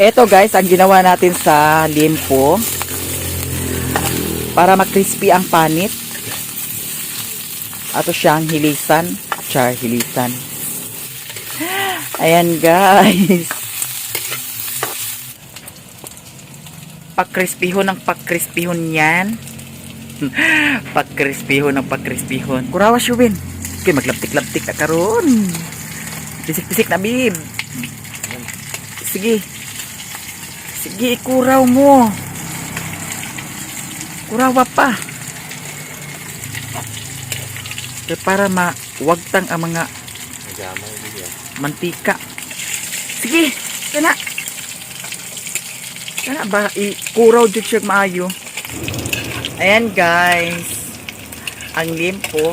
Eto guys, ang ginawa natin sa limpo para makrispy ang panit. Ato siyang hilisan. Char, hilisan. Ayan guys. Pakrispihon ang pakrispihon yan. Pakrispihon ang pakrispihon. Kurawa siya. Okay, maglabtik-labtik na karon. Pisik-pisik na, bib. Sige. Sige, ikuraw mo. Kurawa pa. Kaya para mawagtang ang mga mantika. Sige, kana. Kana ba ikuraw jud siya maayo. Ayan guys. Ang limpo.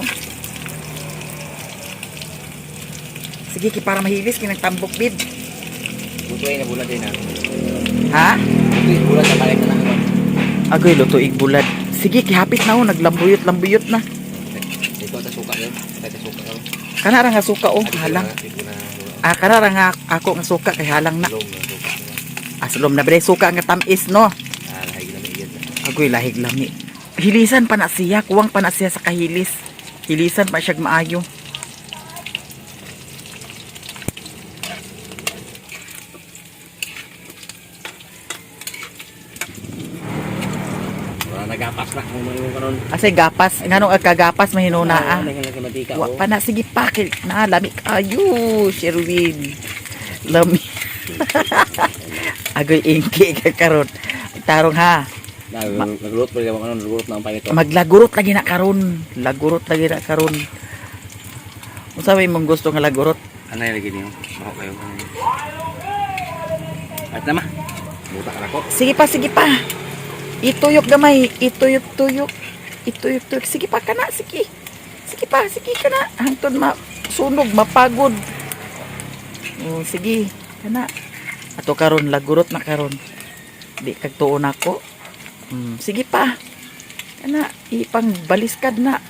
Sige, kay para mahilis kinagtambok bib. Lutuin na bulan din na. Ha? Lutuin bulan sa balik na lang. Agoy, luto bulad. Sige, kihapit na oh, naglambuyot-lambuyot na. Ito ang suka yun. Ito suka karon. Kana ra nga suka oh, halang. Ah, kana ra nga ako nga suka kay halang na. Lom na suka. Aslom na bre suka nga tamis no. Ah, lahig na may Agoy, lahig lami. Hilisan pa na siya, kuwang pa na siya sa kahilis. Hilisan pa siya maayo. Wala nagapas na kung ano karon. Asay gapas, nganong agkagapas mahinuna ah. Mantika Wa pa na sige pa kay na lami kayo, Sherwin. Lami. Agoy ingki ka karon. Tarong ha. Naglurot pa rin karon, naglurot na ang panito. Maglagurot lagi na karon. Lagurot lagi na karon. Unsa may imong gusto nga lagurot? Ano yung lagi niyo? Bako kayo. At nama. Buta ka ko. Sige pa, sige pa. Ituyok gamay, ituyok tuyok. Ituyok tuyok. Sige pa kana, sige. Sige pa, sige kana. Hangtod ma sunog, mapagod. Oh, sige, kana. Ato karon lagurot na karon. Di kag tuon ako. Sige pa. Kana, ipang baliskad na.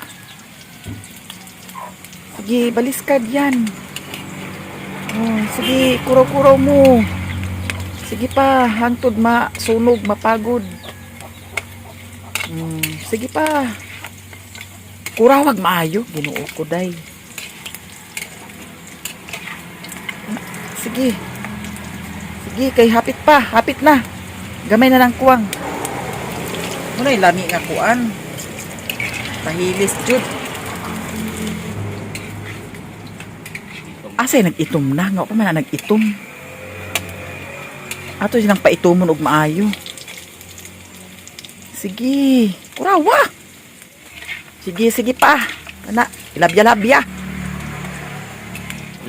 Sige, baliskad yan. Oh, sige, kuraw-kuraw mo. Sige pa, hangtod masunog, mapagod. Sige pa. Kurawag maayo, Ginoo ko day. Sige. Sige, kay hapit pa, hapit na. Gamay na lang kuwang. Muna lami nga kuan. Pahilis jud. Asay nag-itom na, nga pa man na nag-itom. Ato silang paitumon og maayo. Sige, kurawa. Sige, sige pa. Ana, ilabya-labya.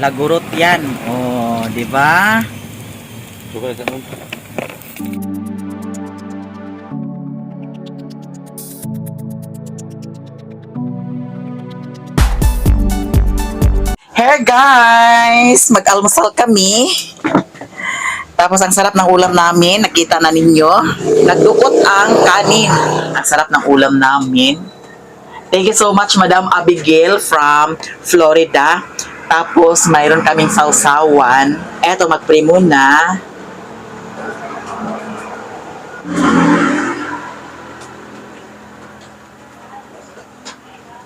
Lagurot 'yan. Oh, di ba? Suka sa nun. Hey guys, mag-almusal kami. Tapos ang sarap ng ulam namin, nakita na ninyo. Nagdukot ang kanin. Ang sarap ng ulam namin. Thank you so much, Madam Abigail from Florida. Tapos mayroon kaming sausawan. Eto, mag-pray muna.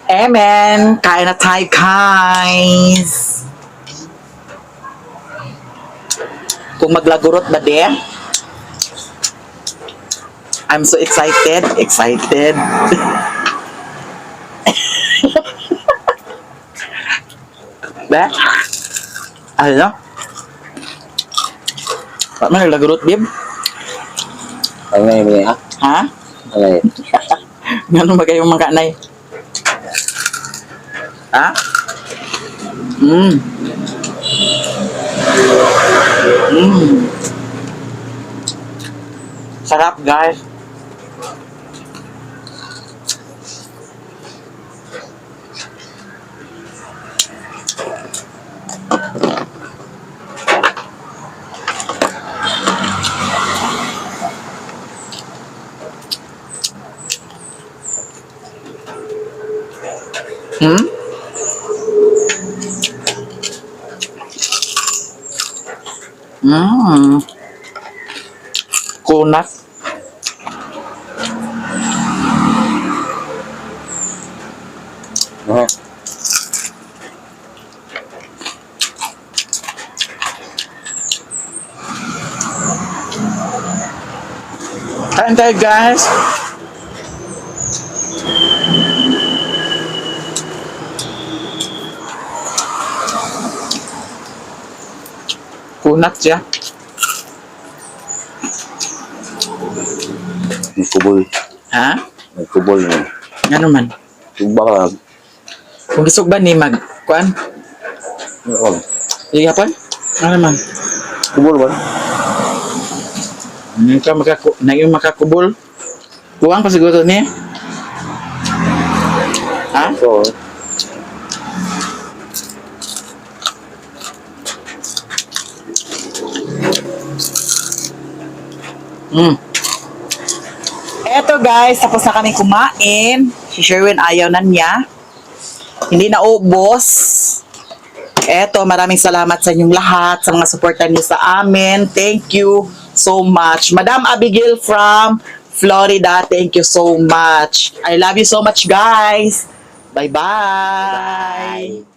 Amen. Kain na tayo, guys. Kung maglagurot ba de? I'm so excited. Excited. Ba? Ano? Ba man naglagurot, babe? Ano na yung ah? Ha? Ano yun? Ngano ba kayong mga kanay? Ha? Mm. Sarap, guys. Kunak. Ah. Kain tayo, guys. Kunat siya. May kubol. Ha? May kubol na. Ano man? Tugba ka. Kung gisugban ni mag kuan, Oo. iya pa? Ano man? Kubol ba? Hindi ka makaku na yung makakubol. Kuwang pa siguro ni. Ha? Oo. Eto guys, tapos na kami kumain. Si Sherwin ayaw na niya. Hindi na ubos. Eto, maraming salamat sa inyong lahat, sa mga suporta niyo sa amin. Thank you so much. Madam Abigail from Florida, thank you so much. I love you so much, guys. Bye-bye.